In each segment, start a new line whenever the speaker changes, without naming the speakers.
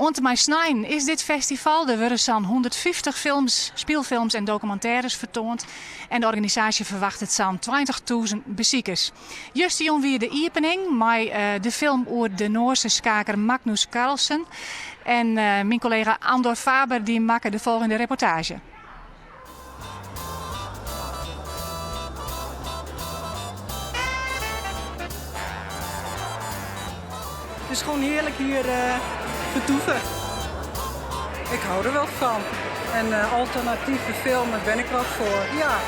Oant en mei snein is dit festival. Der wurde sa'n 150 films, spylfilms en dokumintêres fertoand en de organisaasje ferwachtet sa'n 20.000 besikers. Justerjûn wie de iepening mei de film oer de Noarse skaker Magnus Carlsen. En myn kollega Andor Faber dy makke de folgjende reportaazje.
Het is gewoon heerlijk hier vertoeven. Ik hou er wel van. En alternatieve filmen ben ik wel voor, ja.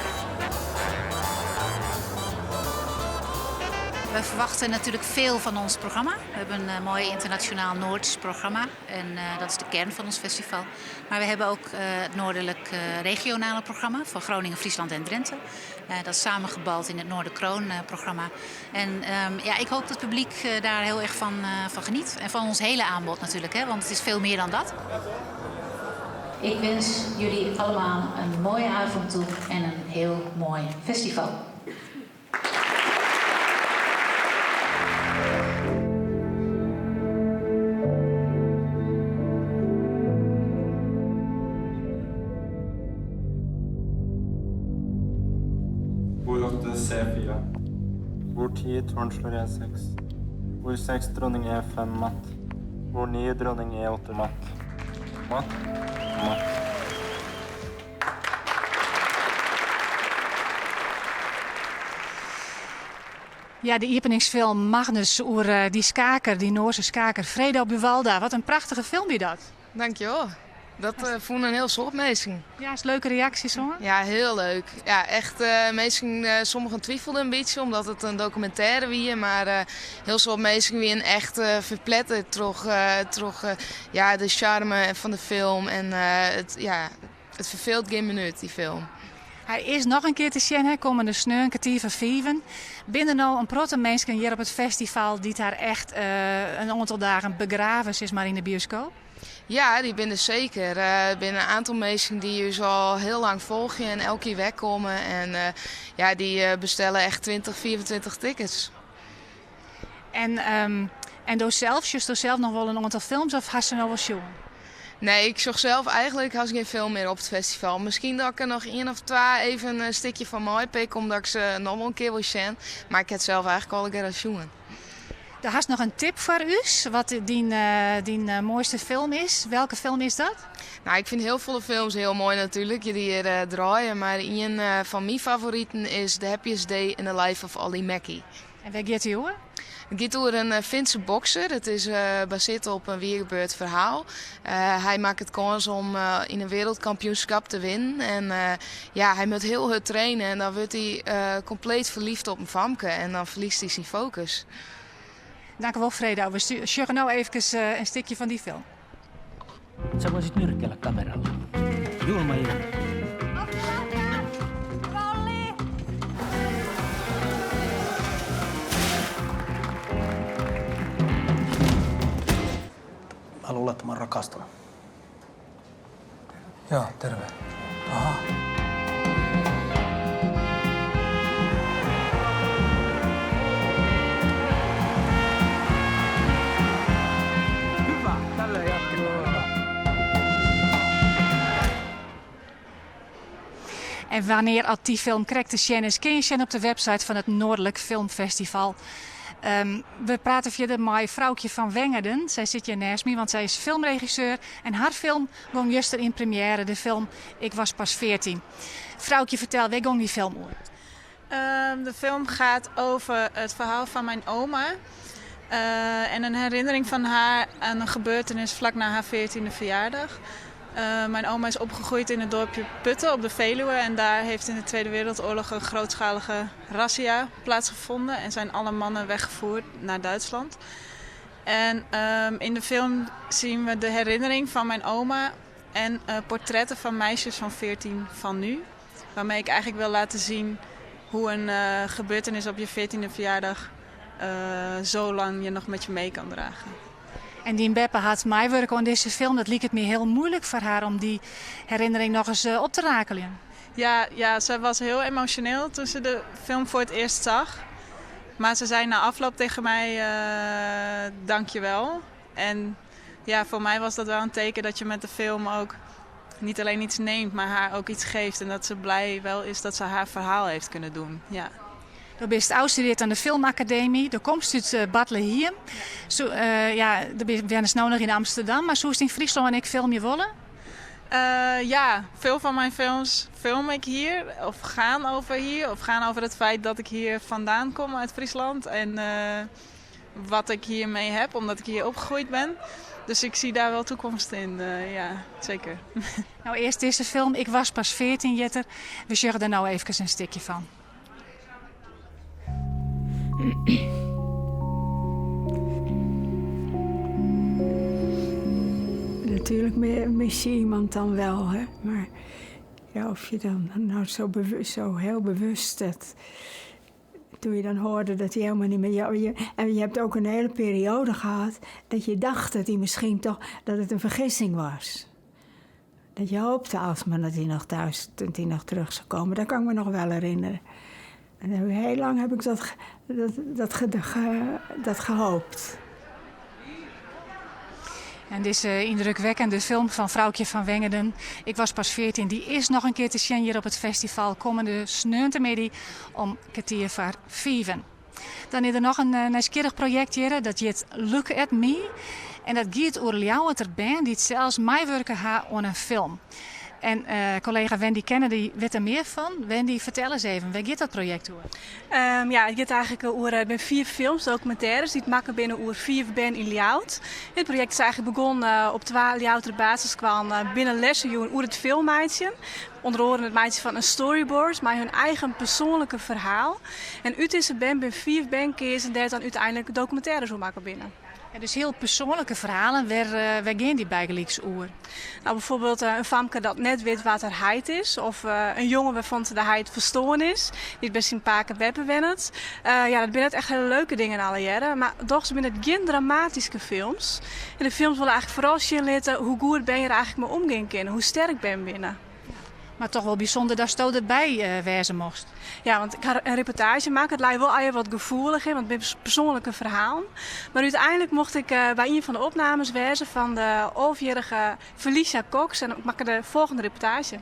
We verwachten natuurlijk veel van ons programma. We hebben een mooi internationaal Noords programma. En dat is de kern van ons festival. Maar we hebben ook het noordelijk regionale programma van Groningen, Friesland en Drenthe. Dat is samengebald in het Noorderkroon-programma. En ja, ik hoop dat het publiek daar heel erg van geniet. En van ons hele aanbod natuurlijk, hè, want het is veel meer dan dat. Ik wens jullie allemaal een mooie avond toe en een heel mooi festival.
Bord 8 C4. Bord 10 tårn slår E6. Bord 6 dronning E5 matt. Bord 9 dronning E8 matt. Matt. Matt.
Ja, de iepeningsfilm Magnus oer dy skaker, dy Noarse skaker Fredo Buwalda. Wat in prachtige film wie dat.
Dankjewel. Dat fûnen in hiel soad minsken.
Ja, is leuke reaksjes hoor.
Ja, hiel leuk. Ja, echt, minsken, sommigen twivelden in bytsje omdat it in dokumintêre wie, mar hiel soad minsken wienen echt ferpletterd troch ja, de sjarme fan de film en it, ja, it ferfeelt gjin minút, dy film.
Hy is noch in kear te sjen, hè, kommende sneon kertier foar fiven. Binne der no in protte minsken hjir op it festival dy't har echt in oantal dagen begrave sis mar, yn de bioskoop?
Ja, dy binne der seker. Der binne in oantal minsken dy't ús al hiel lang folgje en elk jier wer komme. En ja, dy bestelle echt 20, 25 tickets.
En, en do sels, sjochst do sels noch wol in oantal films of hast se no wol sjoen?
Nee, ik sjoch sels eigenlik hast gjin film mear op it festival. Miskien dat ik der noch ien of twa even in stikje fan meipik, omdat ik se noch wol in kear wol sjen. Mar ik ha it sels eigenlik allegear al sjoen.
Do hast noch in tip foar ús, wat dyn moaiste film is. Welke film is dat?
Nou, ik fyn hiel folle films hiel moai natuerlik, dy't hjir draaie. Mar ien fan myn favoriten is The Happiest Day in the Life of Olli Mäki.
En wêr giet dy oer?
It giet oer in Finse bokser. It is basearre op in wiergebeurd ferhaal. Hy makket kâns om yn in wereldkampioenskip te winnen. En ja, hy moat hiel hurd traine en dan wurdt hy kompleet ferliefd op in famke en dan ferliest hy syn fokus.
Dankewol Fredo. We sjogge no eefkes in stikje fan dy film.
Sä voisit nyrkkeillä kameralla. Julma ilme.
Mä luulen, että mä oon rakastunut. Joo, terve. Aha. Hyvä, tälleen jatketaan.
En wannear at dy film krekt te sjen is, kin je sjen op de website fan it Noardlik Filmfestival. We prate fierder mei Froukje van Wengerden. Sy sit hjir nêst my, want sy is filmregisseur en har film gong juster yn premiêre, de film Ik was pas 14. Froukje, fertel, wêr gong dy film oer?
De film gaat over het verhaal van mijn oma. En een herinnering van haar aan een gebeurtenis vlak na haar 14e verjaardag. Mijn oma is opgegroeid in het dorpje Putten op de Veluwe. En daar heeft in de Tweede Wereldoorlog een grootschalige razzia plaatsgevonden. En zijn alle mannen weggevoerd naar Duitsland. En in de film zien we de herinnering van mijn oma en portretten van meisjes van 14 van nu. Waarmee ik eigenlijk wil laten zien hoe een gebeurtenis op je 14e verjaardag zo lang je nog met je mee kan dragen.
En dyn beppe hat meiwurke oan dizze film. Dat liket my hiel muoilik foar har om dy herinnering noch ris op te rakeljen.
Ja, ja, zij was heel emotioneel toen ze de film voor het eerst zag. Maar ze zei na afloop tegen mij, dankjewel. En Ja, voor mij was dat wel een teken dat je met de film ook niet alleen iets neemt, maar haar ook iets geeft. En dat ze blij wel is dat ze haar verhaal heeft kunnen doen. Ja.
Do bist ôfstudearre oan de Filmakademy. Do komst út eh, Bartlehiem. Zo, uh, ja, do wennest no noch yn Amsterdam, mar soest yn Fryslân ek filmje wolle?
Ja, veel van mijn films film ik hier of gaan over hier of gaan over het feit dat ik hier vandaan kom uit Friesland en wat ik hiermee heb, omdat ik hier opgegroeid ben. Dus ik zie daar wel toekomst in, ja, zeker.
No, earst dizze film, Ik was pas 14, hjit er. We sjogge der no efkes in stikje fan.
Natuurlijk mis je iemand dan wel, hè? Maar ja, of je dan nou zo, bewust, zo heel bewust dat. Toen je dan hoorde dat hij helemaal niet meer. Ja, je, en je hebt ook een hele periode gehad dat je dacht dat hij misschien toch. dat het een vergissing was. Dat je hoopte alsmaar dat hij nog thuis, dat hij nog terug zou komen. Dat kan ik me nog wel herinneren. En heel lang heb ik dat, dat, dat, dat gehoopt.
En dizze yndrukwekkende film fan Froukje van Wengerden, Ik was pas 14, dy is noch in kear te sjen hjir op it festival kommende sneontemiddei om kertier foar fiven. Dan is der noch in nijsgjirrich projekt hjir, dat hjit Look at Me. En dat giet oer Ljouwerter bern dy't sels meiwurke ha oan in film. En kollega Wendy Kennedy wit der mear fan. Wendy, fertel ris even, wêr giet dat projekt oer?
Ja, it giet eigentlik oer, it binne fiif films, dokumintêres, dy't makke binne oer fiif bern yn Ljouwert. It projekt is eigentlik begûn op twa Ljouwerter basisskoallen binnen lessen jûn oer it filmmeitsjen. Under oaren it meitsjen fan in storyboard mei hun eigen persoanlike ferhaal. En út dizze bern binne fiif bern keazen dêr't dan úteinlik dokumintêres oer makke binne.
Ja, dus hiel persoanlike ferhalen, wêr, wêr gean dy bygelyks oer?
No, byfoarbyld in famke dat net wit wa't har heit is, of in jonge wêrfan't de heit ferstoarn is, dy't by syn pake beppe wennet. Ja, dat binne net echt hiele leuke dingen allegearre, mar dochs binne it gjin dramatyske films. En de films wolle eigentlik foaral sjen litte hoe goed bern hjir eigentlik mei omgean kinne, hoe sterk bern binne.
Mar toch wol bysûnder datsto derby wêze mochtst.
Ja, want ik ha in reportaazje makke. It lei wol allegear wat gefoelich, want it binne persoanlike ferhalen. Mar úteinlik mocht ik by ien fan de opnames wêze fan de alvejierrige Felicia Cox en ik makke de folgjende reportaazje.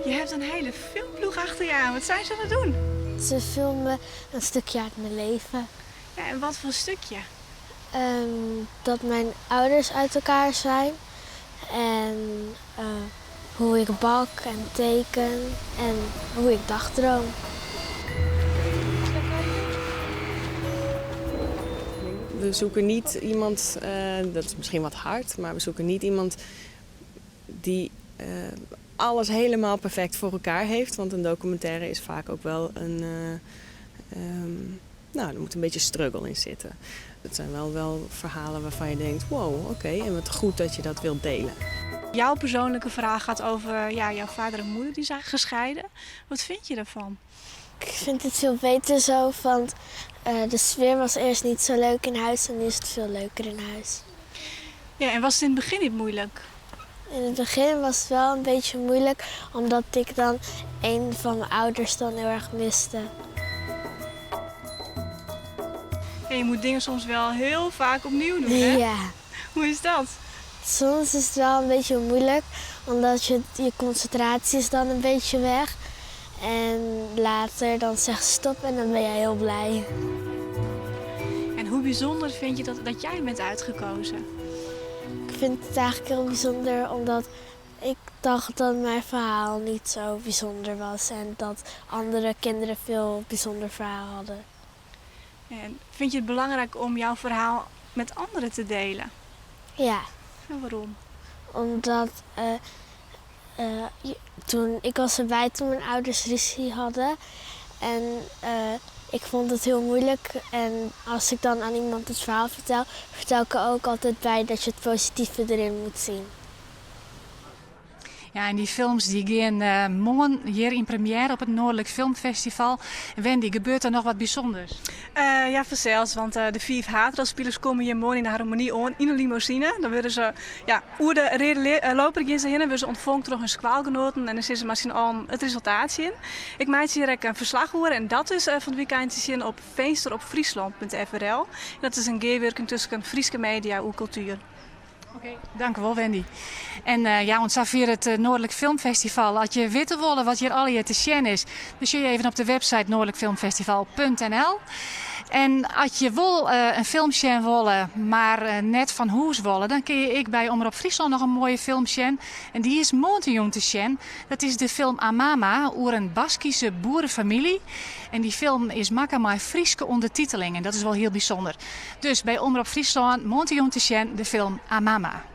Je hebt een hele filmploeg achter je aan. Wat zijn ze aan het doen?
Ze filmen een stukje uit mijn leven.
Ja, en wat voor stukje?
Dat mijn ouders uit elkaar zijn. En hoe ik bak en teken en hoe ik dagdroom.
We zoeken niet iemand, dat is misschien wat hard, maar we zoeken niet iemand die alles helemaal perfect voor elkaar heeft. Want een documentaire is vaak ook wel een. Nou, er moet een beetje struggle in zitten. Het zijn wel verhalen waarvan je denkt: wow, oké, en wat goed dat je dat wilt delen.
Jouw persoonlijke verhaal gaat over ja, jouw vader en moeder die zijn gescheiden. Wat vind je daarvan?
Ik vind het veel beter zo, want de sfeer was eerst niet zo leuk in huis en nu is het veel leuker in huis.
Ja, en was het in het begin niet moeilijk?
In het begin was het wel een beetje moeilijk, omdat ik dan een van mijn ouders dan heel erg miste.
En je moet dingen soms wel heel vaak opnieuw doen, hè?
Ja.
Hoe is dat?
Soms is het wel een beetje moeilijk, omdat je concentratie is dan een beetje weg. En later dan zegt ze stop en dan ben jij heel blij.
En hoe bijzonder vind je dat jij bent uitgekozen?
Ik vind het eigenlijk heel bijzonder omdat ik dacht dat mijn verhaal niet zo bijzonder was en dat andere kinderen veel bijzonder verhaal hadden.
En vind je het belangrijk om jouw verhaal met anderen te delen?
Ja.
En waarom?
Omdat toen, ik was erbij toen mijn ouders ruzie hadden. En ik vond het heel moeilijk. En als ik dan aan iemand het verhaal vertel, vertel ik er ook altijd bij dat je het positieve erin moet zien.
Ja, en dy films dy gean moarn hjir yn premjêre op it Noardlik Filmfestival. Wendy, gebeurt der noch wat bysûnders?
Ja, fansels, want de fiif haadrolspilers komme hjir moarn yn de Harmonie oan yn in limosine. Dan wurde se, ja, oer de reade loper gean se hinne, wurde se ûntfongen troch hun skoalgenoaten en dan sille se mei syn allen it resultaat sjen. Ik meitsje hjir ek in ferslach oer en dat is fan it wykein te sjen op finsteropfryslân.frl. En dat is in gearwurking tusken Fryske media oer kultuer.
Oké, dankewol Wendy. En eh, ja, oant safier it eh, Noardlik Filmfestival. As je witte wolle wat hjir allegear te sjen is, dan sjoch je even op de website noordelijkfilmfestival.nl. En as je wol eh, in film sjen wolle, mar net fan hûs wolle, dan kinne je ek by Omrop Fryslân noch in moaie film sjen. En dy is moarntejûn te sjen. Dat is de film Amama oer in Baskyske boerefamylje. En dy film is makke mei Fryske ûndertiteling en dat is wol hiel bysûnder. Dus by Omrop Fryslân moarntejûn te sjen de film Amama.